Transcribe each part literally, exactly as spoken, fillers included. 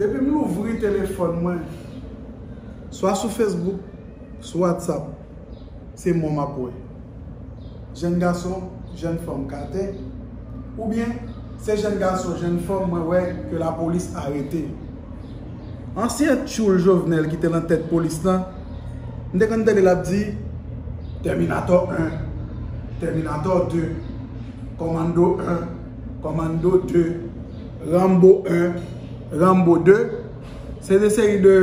Depi m louvri telefòn mwen, swa sou Facebook, sou WhatsApp, se mò m ap wè. Jèn gason, jèn fanm k atè, oubyen se jèn gason, jèn fanm mwen wè ke lapolis arete. Ansyen tchoul Jovenel ki te nan tèt polis lan, m te konn tande l ap di, Terminator en, Terminator de, Commando en, Commando de, Rambo en, Rambo de, se de seri de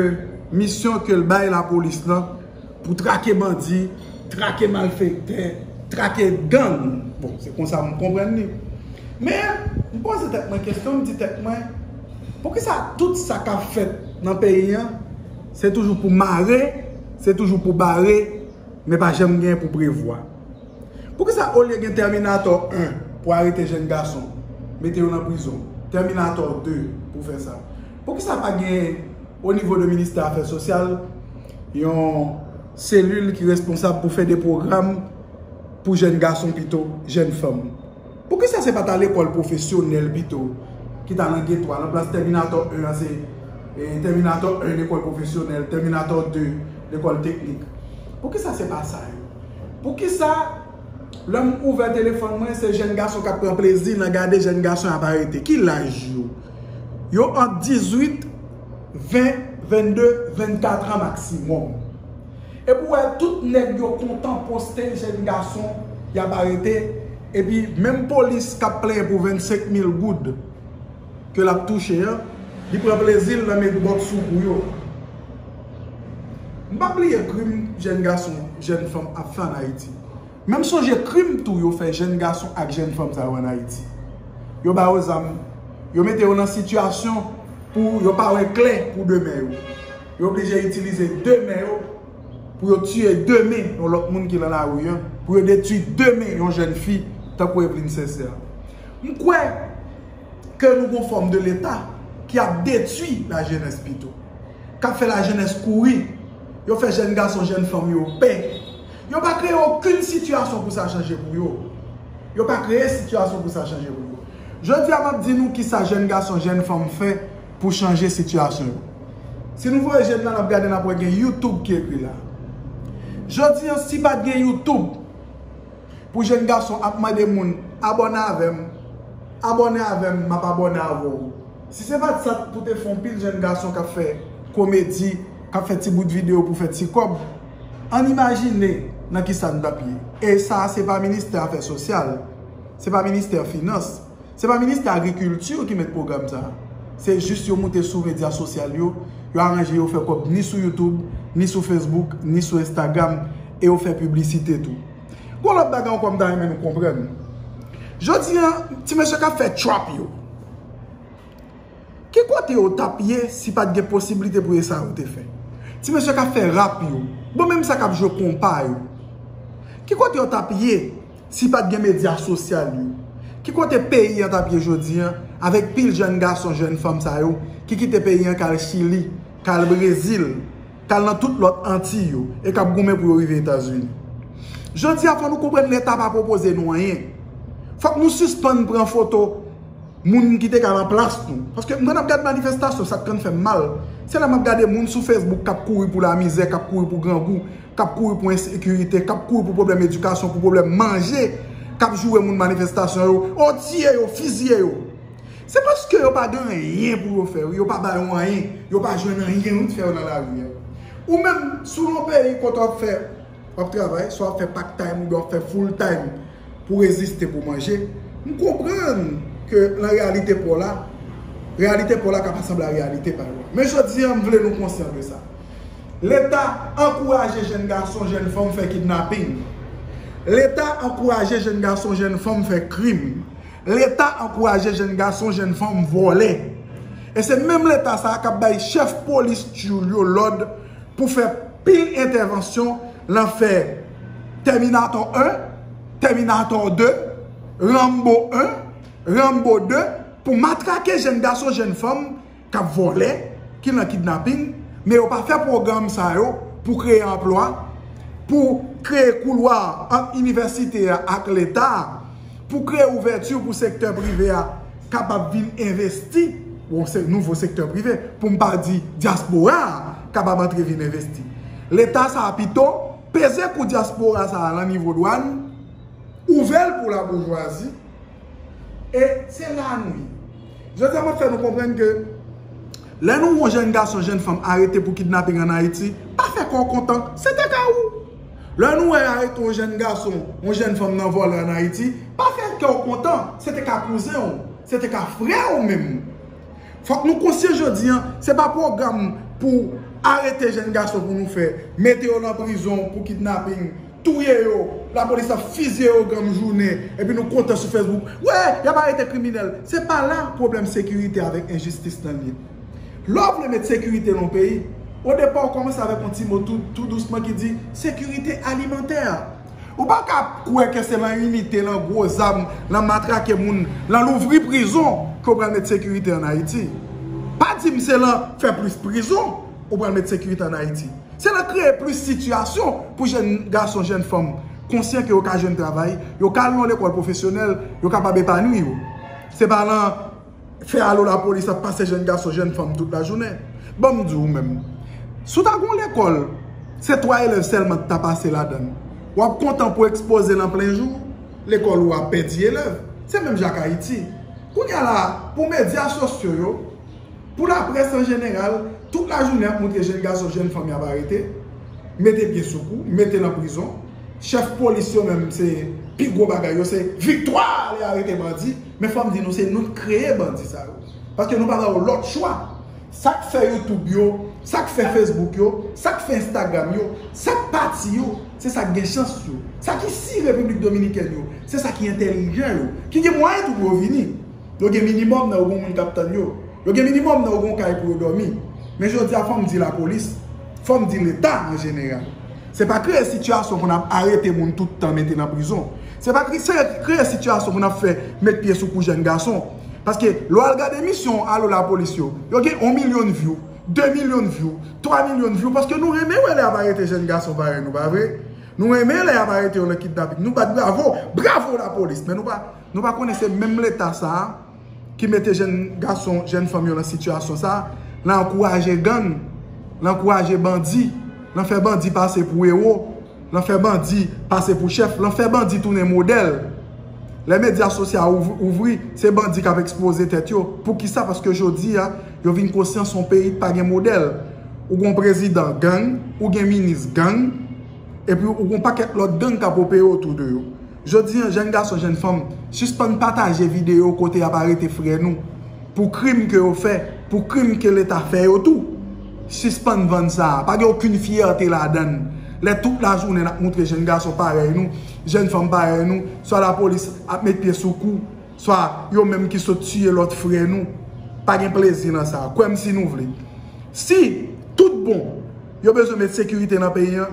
misyon ke l bay lapolis lan pou trake bandi, trake malfektè, trake gang. Bon, se konsa m konprann li. Men, m poze tèt mwen kesyon, m di tèt mwen, poukisa tout sa k ap fèt nan peyi an, se toujou pou mare, se toujou pou bare, men pa janm gen pou prevwa? Poukisa olye gen Terminator en pou arete jèn gason, mete yo nan prizon, Terminator de pou fè sa? Poukisa pa gen, o nivo de ministè afè sosyal, yon selil ki responsab pou fè de pwogram pou jèn gason pito, jèn fanm? Poukisa se pa ta lekòl pwofesyonèl pito ki ta nan geto a, nan plas Terminator en an, se, e, Terminator en lekòl pwofesyonèl, Terminator de lekòl teknik? Poukisa se pa sa yo? Poukisa lè m ouvè telefòn mwen, se jèn gason k ap pran plezi nan gade jèn gason ap arete? Ki laj yo? Yo ant dizuit, ven, vennde, vennkat an maksimòm. Epi w wè tout nèg yo kontan poste jèn gason y ap arete, epi menm polis k ap plenyen pou vennsenk mil goud ke l ap touche an, li pran plezi l nan met bòt sou kou yo. M pa bliye krim jèn gason, jèn fanm ap fè ann Ayiti. Men m sonje krim tou yo fè jèn gason ak jèn fanm sa yo ann Ayiti. Yo ba yo zam, yo mete yo nan sitiyasyon pou yo pa wè klè pou demen yo. Yo oblije itilize de men yo pou yo tiye de men yon lòt moun ki nan lari an, pou yo detwi de men yon jèn fi tankou Evelyne Sincère. M kwè ke nou gon fòm de Leta ki ap detwi lajenès pito, k ap fè lajenès kouri, yo fè jèn gason, jèn fanm yo pè. Yo pa kreye okenn sitiyasyon pou sa chanje pou yo. Yo pa kreye sitiyasyon pou sa chanje pou yo. Jodi a, m ap di nou kisa jèn gason, jèn fanm fè pou chanje sitiyasyon yo. Si nou voye je n nan, n ap gade, n ap wè gen YouTube ki ekri la. Jodi a, si pa t gen YouTube, pou jèn gason ap mande moun, abòne avè m, abòne avè m, m ap abòne avè w. Si se pa t sa pou te fè yon pil jèn gason k ap fè komedi, k ap fè ti bout videyo pou fè ti kòb, ann imajine nan kisa n t ap ye. E sa a, se pa ministè afè sosyal, se pa ministè finans, se pa ministè agrikilti ki met pwogram sa a. Se jis yo moute sou medya sosyal yo, yo aranje yo fè kòb ni sou YouTube, ni sou Facebook, ni sou Instagram, e yo fè piblisite tou. Gon lòt bagay ankò m ta renmen nou konprann. Jodi a, ti mesye k ap fè trap yo, ki kote yo t ap ye si pa t gen posiblite pou yo sa yo te fè? Ti mesye k ap fè rap yo, bon, menm sa k ap jwe konpa yo, ki kote yo t ap ye si pa t gen medya sosyal yo? Ki kote peyi an t ap ye jodi a, avèk pil jèn gason, jèn fanm sa yo ki kite peyi an, k al Chili, k al Brezil, k al nan tout lòt Antiy yo, e k ap goumen pou yo rive Etazini? Jodi a, fò nou konprann Leta pa pwopoze nou anyen. Fòk nou sispann pran foto moun ki te ka nan plas nou. Paske m konn ap gad manifestasyon, sa t konn fè m mal, se lè m ap gade moun sou Facebook k ap kouri pou lamizè, k ap kouri pou grangou, k ap kouri pou ensekirite, k ap kouri pou pwoblèm edikasyon, pou pwoblèm manje, k ap joure moun manifestasyon yo, o tiye yo, fiziye yo. Se paske yo pa gen anyen pou yo fè, wi, yo pa ba yo anyen, yo pa jwenn anyen, wi, fè yo nan lari a. Ou menm, si w nan yon peyi kote w ap fè, w ap travay, swa w ap fè part time oubyen w ap fè full time pou reziste, pou manje, m konprann ke nan reyalite pa w la, reyalite pa w la ka pa sanble a reyalite pa yo a. Men jodi a, m vle nou konsyan de sa. Leta ankouraje jèn gason, jèn fanm fè kidnaping. Leta ankouraje jèn gason, jèn fanm fè krim. Leta ankouraje jèn gason, jèn fanm vòlè. E se menm Leta sa a k ap bay chèf polis tchoul yo lòd pou fè pil entèvansyon nan fè Terminator en, Terminator de, Rambo en, Rambo de, pou matrake jèn gason, jèn fanm k ap vòlè, ki nan kidnaping, men yo pa fè pwogram sa yo pou kreye anplwa, pou kreye koulwa ant inivèsite a ak Leta a, pou kreye ouvèti pou sektè prive a kapab vin envesti Bon, se nouvo sektè prive, pou m pa di dyaspora a kapab antre vin envesti. Leta sa a pito peze kou dyaspora sa a lan nivo dwàn, ouvè l pou laboujwazi, e se la nou ye. Jodi a, m ap fè nou konprann ke lè nou wè yon jèn gason, jèn fanm arete pou kidnaping ann Ayiti, pa fè kè w kontan, se te ka ou. Lè nou wè arete yon jèn gason, yon jèn fanm nan vòlè ann Ayiti, pa fè kè w kontan, se te ka kouzen w, se te ka frè w menm. Fòk nou konsyan jodi a, se pa pwogram pou arete jèn gason pou nou fè, mete yo nan prizon pou kidnaping, touye yo, lapolis ap fizye yo granm jounen, epi nou kontan sou Facebook. Wè, y ap arete kriminèl. Se pa la pwoblèm sekirite avèk enjistis lan ye. Lè w vle met sekirite nan yon peyi, odepa w kòmanse avèk yon ti mo tou, tou dousman ki di sekirite alimantè. Ou pa ka kwè ke se lan inite, lan gwo zam, lan matrake moun, lan louvri prizon ke w pral met sekirite ann Ayiti. Pa di m se lan fè plis prizon ou pral met sekirite ann Ayiti. Se lan kreye plis sitiyasyon pou jèn gason, jèn fanm konsyan ke yo ka jwenn travay, yo ka al nan lekòl pwofesyonèl, yo kapab epanwi yo. Se pa lan fè alo lapolis ap pase jèn gason, jèn fanm tout lajounen. Ban m di w menm, si w ta gen yon lekòl, se twa elèv sèlman ki ta pase ladan l. W ap kontan pou ekspoze l an plen jou, lekòl ou a pèdi elèv. Se menm jan ak Ayiti. Kounye a la, pou medya sosyo yo, pou laprès an jeneral, tout lajounen ap montre jèn gason, jèn fanm y ap arete, mete pye sou kou, mete nan prizon. Chèf polis yo menm, se pi gwo bagay yo, se viktwa, lè arete bandi. Men fò m di nou, se nou k kreye bandi sa yo. Paske nou pa ba yo lòt chwa. Sa k fè YouTube yo, sa k fè Facebook yo, sa k fè Instagram yo, sa k pati yo, se sa k gen chans yo. Sa ki si Repiblik Dominikèn yo, se sa ki entèlijan yo, ki gen mwayen tou pou yo vini. Yo gen minimòm nan yo, gen moun k ap tann yo. Yo gen minimòm nan yo, gen yon kay pou yo dòmi. Men jodi a, fò m di lapolis, fò m di Leta an jeneral. Se pa kreye sitiyasyon pou n ap arete moun tout tan, mete nan prizon. Se pa kre-, se kreye sitiyasyon pou n ap fè met pye sou kou jèn gason. Paske lè w al gade emisyon Alo Lapolis yo, yo gen yon milyon view, de milyon view, twa milyon view, paske nou renmen wè lè y ap arete jèn gason parèy nou, pa vre? Nou renmen lè y ap arete yo nan kidnaping. Nou bat bravo, bravo lapolis, men nou pa, nou pa konnen se menm Leta sa a ki mete jèn gason, jèn fanm yo nan sitiyasyon sa a, l ankouraje gang, l ankouraje bandi, l fè bandi pase pou ewo, l fè bandi pase pou chèf, l fè bandi tounen modèl. Lè medya sosyal ouv-, ouvri, se bandi k ap ekspoze tèt yo. Poukisa? Paske jodi a, yo vin konsyan se yon peyi k pa gen modèl. Ou gen yon prezidan gang, ou gen minis gang, epi ou gen yon pakèt lòt gang k ap opere otou de yo. Jodi a, jèn gason, jèn fanm, sispann pataje videyo kote y ap arete frè nou pou krim ke yo fè, pou krim ke Leta fè yo tou. Sispann vann sa a. Pa gen okenn fyète ladan l. Lè tout lajounen n ap moutre jèn gason parèy nou, jèn fanm parèy nou, swa lapolis ap met pye sou kou, swa yo menm ki sot tiye lòt frè nou. Pa gen plezi nan sa a. Kwè m si nou vle. Si, tout bon, yo bezwen met sekirite nan peyi a,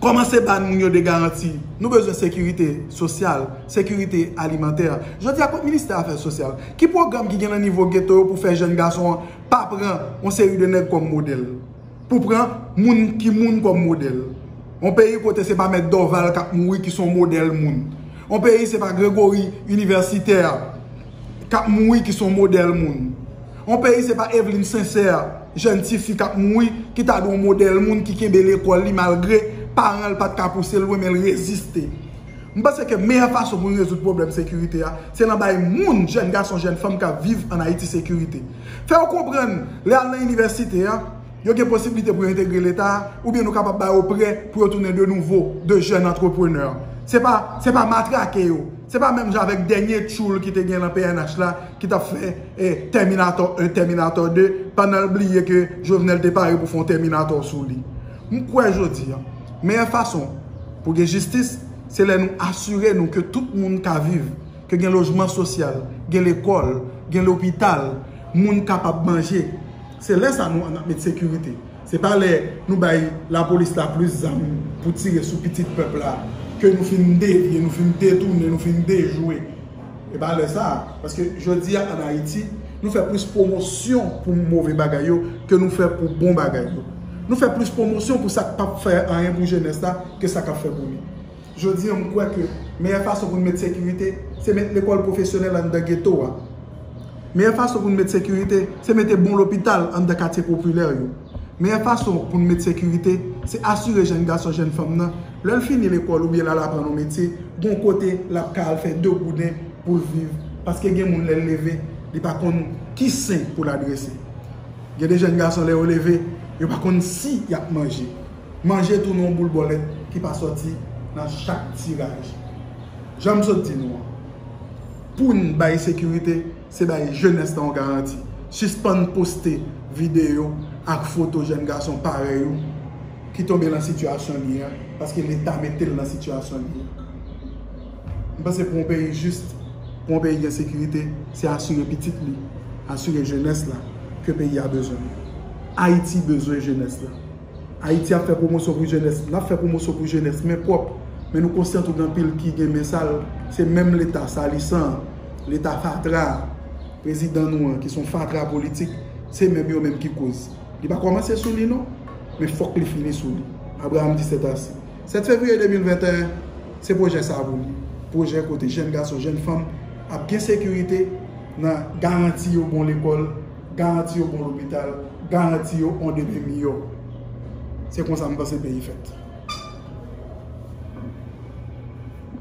kòmanse ba moun yo de garanti. Nou bezwen sekirite sosyal, sekirite alimantè. Jodi a, kot ministè afè sosyal? Ki pwogram ki gen nan nivo geto yo pou fè jèn gason an pa pran yon seri de nèg kòm modèl? Pou pran moun ki moun kòm modèl? Yon peyi kote se pa mèt Dòval k ap mouri ki se yon modèl moun. Yon peyi se pa Gregory inivèsitè k ap mouri ki se yon modèl moun. Yon peyi se pa Eveline Sincère, jèn tifi k ap mouri, ki ta dwe yon modèl moun ki kenbe lekòl li malgre paran l pa t ka pouse l lwen men l reziste. M panse ke meyè fason pou n rezoud pwoblèm sekirite a, se nan bay moun, jèn gason, jèn fanm k ap viv ann Ayiti sekirite. Fè yo konprann, lè y al nan inivèsite a, yo gen posiblite pou yo entegre Leta a, oubyen nou kapab ba yo prè pou yo tounen de nouvo de jèn antreprenè. Se pa, se pa matrake yo. Se pa menm jan avèk dènye tchoul ki te gen nan P N H la, ki t ap fè, eh, Terminator un, Terminator deux, pandan l bliye ke Jovenel te pare pou fè yon Terminator sou li. M kwè jodi a, meyè fason pou gen jistis, se lè nou asire nou ke tout moun ka viv, ke gen lojman sosyal, gen lekòl, gen lopital, moun kapab manje. Se lè sa nou, n ap met sekirite. Se pa lè nou bay lapolis la plis zam pou tire sou pitit pèp la, ke nou fin devye, nou fin detounen, nou fin dejwe. E pa lè sa a. Paske jodi a, ann Ayiti, nou fè plis pwomosyon pou move bagay yo ke nou fè pou bon bagay yo. Nou fè plis pwomosyon pou sa k p ap fè anyen pou jenès la ke sa k ap fè pou li. Jodi a, m kwè ke meyè fason pou n met sekirite, se met lekòl pwofesyonèl anndan geto a. Meyè fason pou n met sekirite, se mete bon lopital anndan katye popilè yo. Meyè fason pou n met sekirite, se asire jèn gason, jèn fanm nan, lè l fini lekòl oubyen l al aprann yon metye, gon kote l ap ka al fè de gouden pou l viv. Paske gen moun lè l leve, li pa konn ki sen pou l adrese. Gen de jèn gason lè yo leve, yo pa konn si y ap manje. Manje tounen yon boul bòlèt ki pa sòti nan chak tiraj. Jan m sot di nou an, pou n bay sekirite, se bay jenès la yon garanti. Sispann poste videyo ak foto jèn gason parèy ou ki tonbe nan sitiyasyon li an, paske Leta mete l nan sitiyasyon li an. M panse pou yon peyi jis, pou yon peyi gen sekirite, se asire pitit li, asire jenès la ke peyi a bezwen. Ayiti bezwen jenès la. Ayiti ap fè pwomosyon pou jenès, n ap fè pwomosyon pou jenès men pwòp. Men nou konsyan tou gen anpil ki gen men sal, se menm Leta salisan an, Leta fatra a, prezidan nou an ki se yon fatra politik, se menm yo menm ki koz. Li pa kòmanse sou li non, men fòk li fini sou li. Abraham di c'est assez. Sèt fevriye de mil venteyen, se pwojè sa pou li. Pwojè kote jèn gason, jèn fanm ap gen sekirite nan garanti yo bon lekòl, garanti yo bon lopital, garanti yo yon demen miyò. Se konsa m panse peyi fèt.